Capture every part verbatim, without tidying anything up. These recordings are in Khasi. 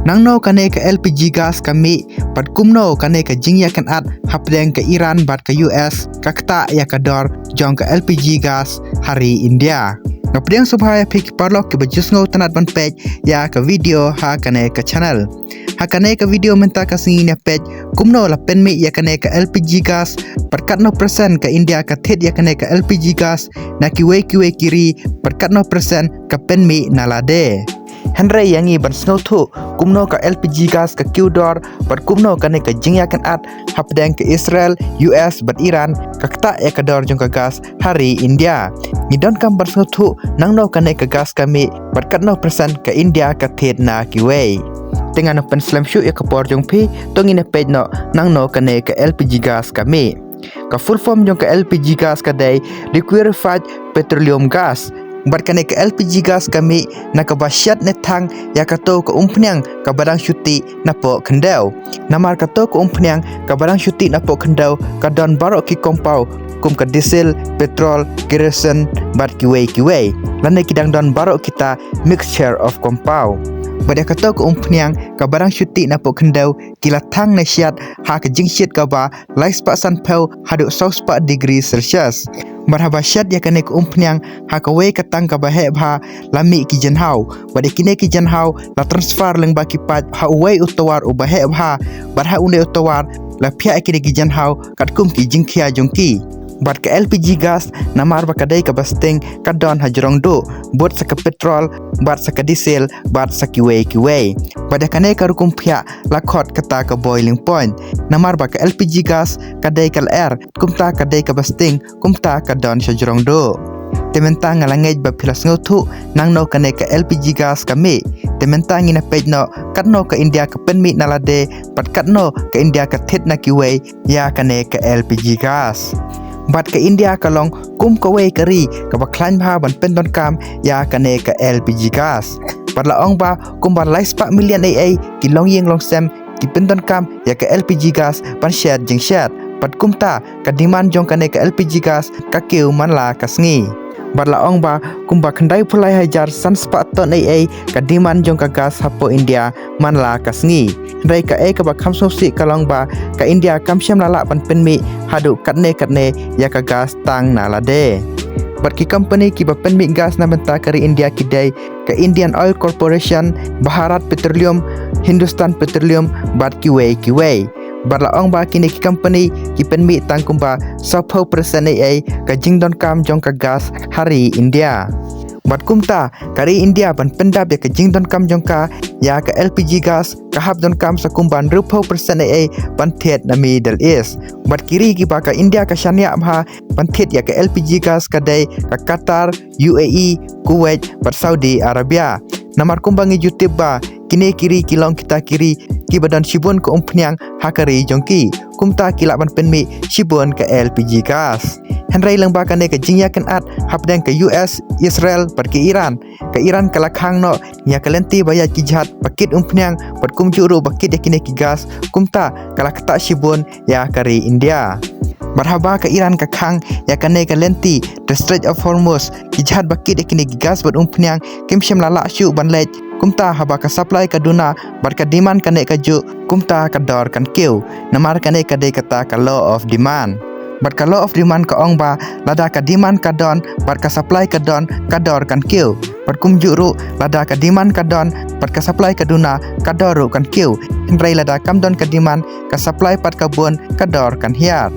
Nangno kane ka L P G gas ka mih, bad kumno kane ka jingïakynad hapdeng ka Iran bad ka U S ka ktah ïa ka dor jong ka L P G gas ha ri India. Nga pdiang sngewbha ïa phi ki paralok kiba ju sngewtynnad ban peit ïa ka video ha kane ka channel. Ha kane ka video mynta ka sngi ngin ïa peit kumno la pynmih ïa kane ka L P G gas, bad katno percent ka India ka thied ïa kane ka L P G gas na kiwei kiwei ki ri, bad katno percent ka pynmih na lade. Hynrei ïa ngi ban sngewthuh kumno ka L P G gas ka kiew dor, bad kumno kane ka jingïakynad hapdeng ka Israel, U S bad Iran ka ktah ïa ka dor jong ka gas ha ri India. Ngi donkam ban sngewthuh nangno kane ka gas ka mih, bad katno percent ka India ka thied na kiwei. Te ngan ym pynslem shuh ïa ka por jong phi, to ngin ïa peit noh nangno kane ka L P G gas ka mih. Ka full form jong ka L P G gas ka dei liquefied petroleum gas. Bad kane ka L P G gas ka mih na kaba shet ne thang ïa kato ka umphniang kaba dang shu tih napoh khyndew. Namar kato ka umphniang kaba dang shu tih napoh khyndew ka don baroh ki compound kum ka diesel, petrol, kerosene bad kiwei kiwei. Lane ki dang don baroh kita mixture of compound. Bad ïa kato ka umphniang kaba dang shu tih napoh khyndew ki la thang ne shet ha ka jingshit kaba lai spah sanphew haduh saw spah degree Celsius. Bad haba shet ïa kane ka umphniang ha kawei ka tang kaba heh bha, la mih ki jynhaw. Bad ïa kine ki jynhaw la transfer lyngba ki paip ha uwei u tawar uba heh bha. Bad ha une u tawar la phiah ïa kine ki jynhaw katkum ki jingkhia jong ki. Bad ka L P G gas, namar ba ka dei kaba sting, ka don hajrong duh, bud sa ka petrol, bad sa ka diesel, bad sa kiwei kiwei. Bad ïa kane ka rukom phiah la khot kata ka boiling point. Namar ba ka L P G gas ka dei ka lyer, kumta ka dei kaba sting, kumta ka don shajrong duh. Te mynta nga la ngeit ba phi la sngewthuh nangno kane ka L P G gas ka mih. Te mynta ngin ïa peit noh katno ka India ka pynmih na lade, bad katno ka India ka thied na kiwei ïa kane ka L P G gas. Bad ka India ka long kum kawei ka ri kaba khlaiñ bha ban pyndonkam ïa kane ka L P G gas. Bad la ong ba kumba lai spah million eiei ki longïing longsem ki pyndonkam ïa ka L P G gas ban shet jingshet. Bad kumta ka demand jong kane ka L P G gas ka kiew man la ka sngi. Bad la ong ba kumba khyndai phew lai hajar san spah ton eiei ka demand jong ka gas hapoh India man la ka sngi. Hynrei kaei kaba kham sngewsih ka long ba ka India kam shym la lah ban pynmih haduh katne katne ïa ka gas tang na lade. Bad ki company kiba pynmih gas na bynta ka ri India ki dei ka Indian Oil Corporation, Bharat Petroleum, Hindustan Petroleum, bad kiwei kiwei. Bad la ong ba kine ki company ki pynmih tang kumba sawphew percent eiei ka jingdonkam jong ka gas ha ri India. Bad kumta ka ri India ban pyndap ïa ka jingdonkam jong ka ïa ka L P G gas, ka hap donkam sa kumba hynriewphew percent eiei ban thied na Middle East. Bad ki ri kiba ka India ka shaniah bha ban thied ïa ka L P G gas ka dei ka Qatar, U A E, Kuwait, bad Saudi Arabia. Namar kumba ngi ju tip ba kine ki ri ki long kita ki ri kiba don shibun ka umphniang ha ka ri jong ki. Kumta ki lah ban pynmih shibun ka L P G gas. Hynrei lyngba kane ka jingïakynad hapdeng ka U S, Israel, bad ka Iran, ka Iran ka la khang noh ïa ka lynti ba ïaid ki jhad ba kit umphniang, bad kumjuh ruh ba kit ïa kine ki gas, kumta ka la ktah shibun ïa ka ri India. Bad haba ka Iran ka khang ïa kane ka lynti, the Strait of Hormuz, ki jhad ba kit ïa kine ki gas bad umphniang kim shym la lah shuh ban leit. Kumta haba ka supply ka duna bad ka demand ka neh ka juh, kumta ka dor kan kiew. Namar kane ka dei kata ka law of demand. Bad ka law of demand ka ong ba lada ka demand ka don bad ka supply ka don, ka dor kan kiew. Bad kumjuh ruh lada ka demand ka don bad ka supply ka duna, ka dor ruh kan kiew. Hynrei lada kam don ka demand, ka supply pat ka bun, ka dor kan hiar.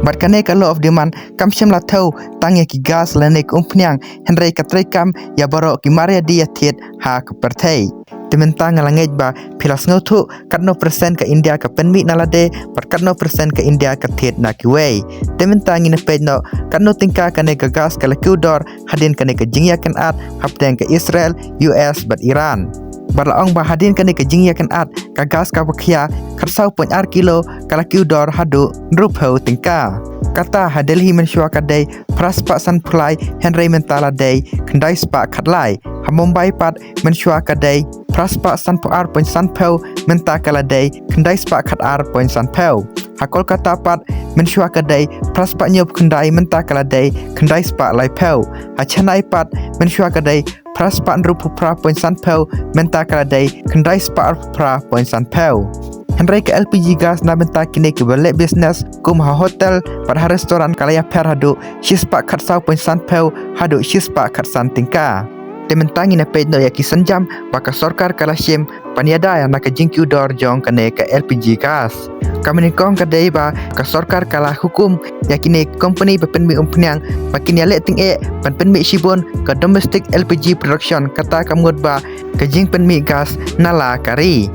Bad kane ka law of demand kam shym la thew tang ïa ki gas lane ka umphniang, hynrei ka treikam ïa baroh ki mar ïa die ïa thied ha ka pyrthei. Te mynta nga la ngeit ba phi la sngewthuh katno percent ka India ka pynmih na lade bad katno percent ka India ka thied na kiwei. Te mynta ngin ïa peit noh katno tyngka kane ka gas ka la kiew dor hadien kane ka jingïakynad hapdeng ka Israel, U S bad Iran. Bad la ong ba hadien kane ka jingïakynad, ka gas kaba khia khatsaw point ar kilo ka la kiew dor haduh hynriewphew tyngka. Kata ha Delhi mynshuwa ka dei phra spah sanphew lai, hynrei mynta la dei khyndai spah khatlai. Ha Mumbai pat mynshuwa ka dei phra spah sanphew ar point sanphew, mynta ka la dei khyndai spah khatar point sanphew. Ha Kolkata pat mynshuwa ka dei phra spah hynñiewphew khyndai, mynta ka la dei khyndai spah laiphew. Ha Chennai pat mynshuwa ka dei phra spah hynriewphew phra point san phew, mynta ka la dei khyndai spah arphew phra point san phew. Hynrei ka L P G gas na bynta kine kiba leh business kum ha hotel bad ha restaurant ka la ïapher haduh shi spah khatsaw point san phew haduh shi spah khatsan tyngka. Te mynta ngin ïa peit noh ïa ki sienjam ba ka sorkar ka la shim ban ïada ïa na ka jingkiew dor jong kane ka L P G gas. Kaba nyngkong ka dei ba ka sorkar ka la hukum ïa kine ki company ba pynmih umphniang ba kin ïaleh tyngeh ban pynmih shibun ka domestic L P G production, kata ka mut ba ka jingpynmih gas na la ka ri.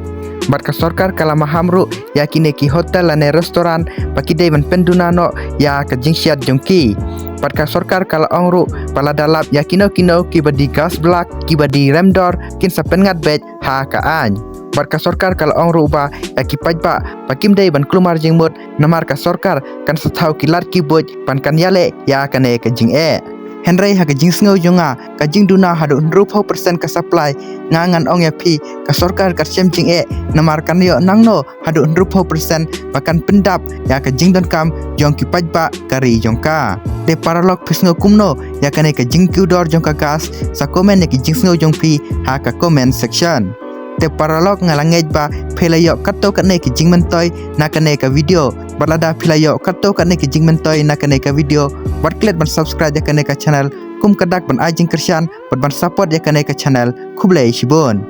Bad ka sorkar ka la maham ruh ïa kine ki hotel lane restaurant ba ki dei ban pynduna noh ïa ka jingshad jong ki. Bad ka sorkar ka la ong ruh ba lada lap ïa kino kino kiba die gas black, kiba die rem dor, kin sa pynngat beit ha ka aiñ. Bad ka sorkar ka la ong ruh ba ïa ki paidbah ba kim dei ban kulmar jingmut, namar ka sorkar kan sa thaw ki lad ki buit ban kan ïaleh ïa kane ka jingeh. Hynrei ha ka jingsngew jong nga, ka jingduna haduh hynriewphew percent ka supply, nga ngan ong ïa phi, ka sorkar ka shem jingeh, namar kan ïoh nangno haduh hynriewphew percent ba kan pyndap ïa ka jingdonkam jong ki paidbah ka ri jong ka. Te paralok, phi sngew kumno ïa kane ka jingkiew dor jong ka gas? Sa comment ïa ki jingsngew jong phi ha ka comment section. Te paralok, nga la ngeit ba phi la ïoh katto katne ki jingmyntoi na kane ka video. Bad lada phi la ïoh katto katne ki jingmyntoi na kane ka video, wat klet ban subscribe ïa kane ka channel, kum ka dak ban ai jingkyrshan bad ban support ïa kane ka channel. Khublei shibun.